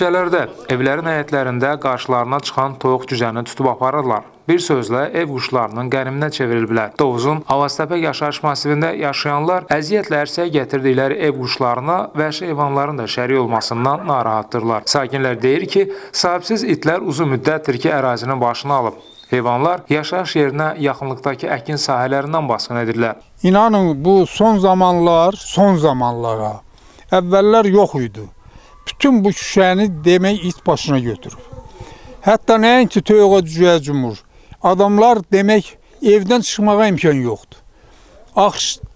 Küçələrdə, evlərin həyətlərində qarşılarına çıxan toyuq cücəni tutub aparırlar. Bir sözlə ev quşlarının qəniminə çevriliblər. Tovuzun Avaztəpə yaşayış masivində yaşayanlar əziyyətlə ərsəyə gətirdikləri ev quşlarına vəhşi heyvanların da şərik olmasından narahatdırlar. Sakinlər deyir ki, sahibsiz itlər uzun müddətdir ki, ərazinin başını alıb. Heyvanlar yaşayış yerinə yaxınlıqdakı əkin sahələrindən basqın edirlər. İnanın bu son zamanlar, son zamanlara əvvəllər yox idi. Bütün bu şüşəni demək it başına götürüb. Hətta nəinki toyuğa cücəyə cumur. Adamlar demək evdən çıxmağa imkan yoxdur.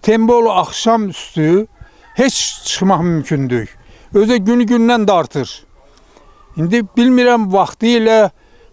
Tembol axşam üstü heç çıxmaq mümkün deyil. Özü günü-gündən də artır. İndi bilmirəm vaxtı ilə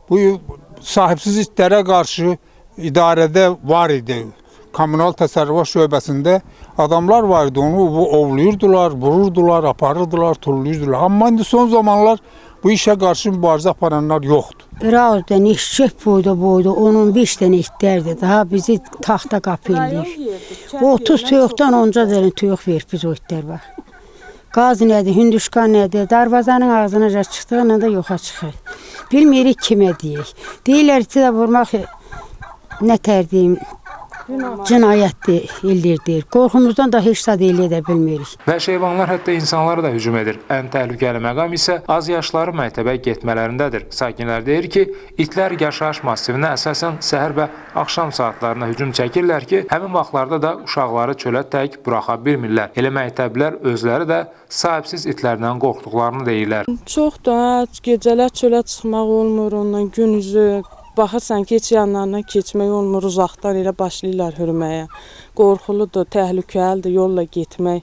bu sahibsiz itlərə qarşı idarədə var idi. Kommunal təsərrüfat şöbəsində adamlar var idi, onu ovluyurdular, vururdular, aparırdılar, tulluyurdular. Amma indi son zamanlar bu işə qarşı mübarizə aparanlar yoxdur. Razda eşək boyda boyda 10-15 dənə itlərdir. Daha bizi taxta qapı eləyir. 30 toyuqdan onca dənə toyuq verib biz o itlər var. Qaz nədir, hündüşka nədir, darvazanın ağzına çıxdığında da yoxa çıxır. Bilmirik kimə deyək. Deyirlər iti də vurmaq nə tər deyim, cinayətdir, eləyir deyir. Qorxumuzdan da heç zad eləyə də bilmirik. Vəhşi heyvanlar hətta insanlara da hücum edir. Ən təhlükəli məqam isə az yaşları məktəbə getmələrindədir. Sakinlər deyir ki, itlər yaşayış masivinə əsasən səhər və axşam saatlarına hücum çəkirlər ki, həmin vaxtlarda da uşaqları çölə tək buraxa bilmirlər. Elə məktəblilər özləri də sahibsiz itlərdən qorxduqlarını deyirlər. Çoxdur, hə, gecələr çölə çıxmaq olmur, ondan gün üzü baxırsan ki, heç yanlarından keçmək olmur, uzaqdan elə başlayırlar hürməyə. Qorxuludur, təhlükəlidir yolla getmək.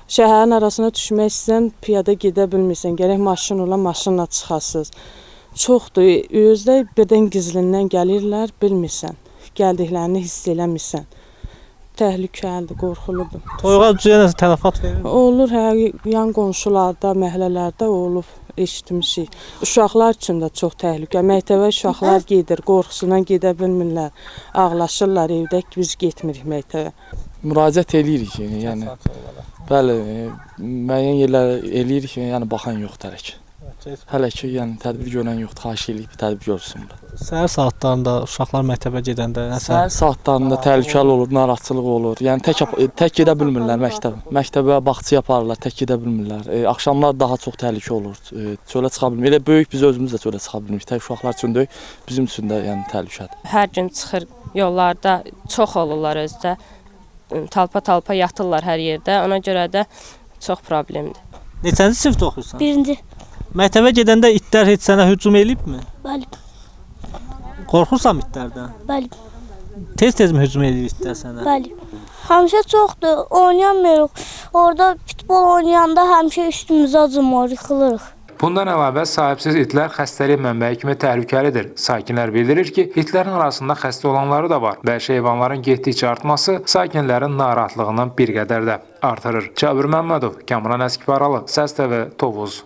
Şəhərin arasına düşmək istəsən, piyada gedə bilmirsən, gərək maşın ola, maşınla çıxasız. Çoxdur, özdə birdən gizlindən gəlirlər, bilmirsən. Gəldiklərini hiss eləmirsən. Təhlükəlidir, qorxuludur. Toyuğa cücəyə nəsə tələfat verir? Olur, hə, yan qonşularda, məhəllələrdə olub, eşitmişik. Uşaqlar üçün də çox təhlükə. Məktəbə uşaqlar gedir, qorxusundan gedə bilmirlər. Ağlaşırlar evdə ki, biz getmirik məktəbə. Müraciət eləyirik, yəni. Bəli, müəyyən yerlərə eləyirik, yəni baxan yoxdur hələ ki. Hələ ki, yəni tədbir görən yoxdur. Xahiş eləyirik bir tədbir görsün burada. Səhər saatlarında uşaqlar məktəbə gedəndə nəsə Səhər saatlarında təhlükəli olur, narahatçılıq olur. Yəni tək gedə bilmirlər məktəbə. Məktəbə, bağçaya aparırlar, tək gedə bilmirlər. Axşamlar daha çox təhlükə olur. Çölə çıxa bilmir. Elə böyük biz özümüz də çölə çıxa bilmirik. Tək uşaqlar üçün deyil, bizim üçün də yəni təhlükədir. Hər gün çıxır yollarda, çox olurlar özdə. Talpa-talpa yatırlar hər yerdə. Ona görə də çox problemdir. Neçənci sinifdə oxuyursan? Birinci. Məktəbə gedəndə itlər heç sənə hücum eləyibmi? Bəli, Qorxursan itlərdən? Bəli, Tez-tez mi hücum eləyir itlər sənə? Bəli. Həmişə çoxdur, oynayamıyoruz. Orada futbol oynayanda həmişə üstümüzə cumur, yıxılırıq. Bundan əlavə sahibsiz itlər xəstəlik mənbəyi kimi təhlükəlidir. Sakinlər bildirir ki, itlərin arasında xəstə olanları da var. Vəhşi heyvanların getdikcə artması sakinlərin narahatlığını bir qədər də artırır. Cabir Məmmədov, Kamran Əskibaralı, Səs TV, Tovuz.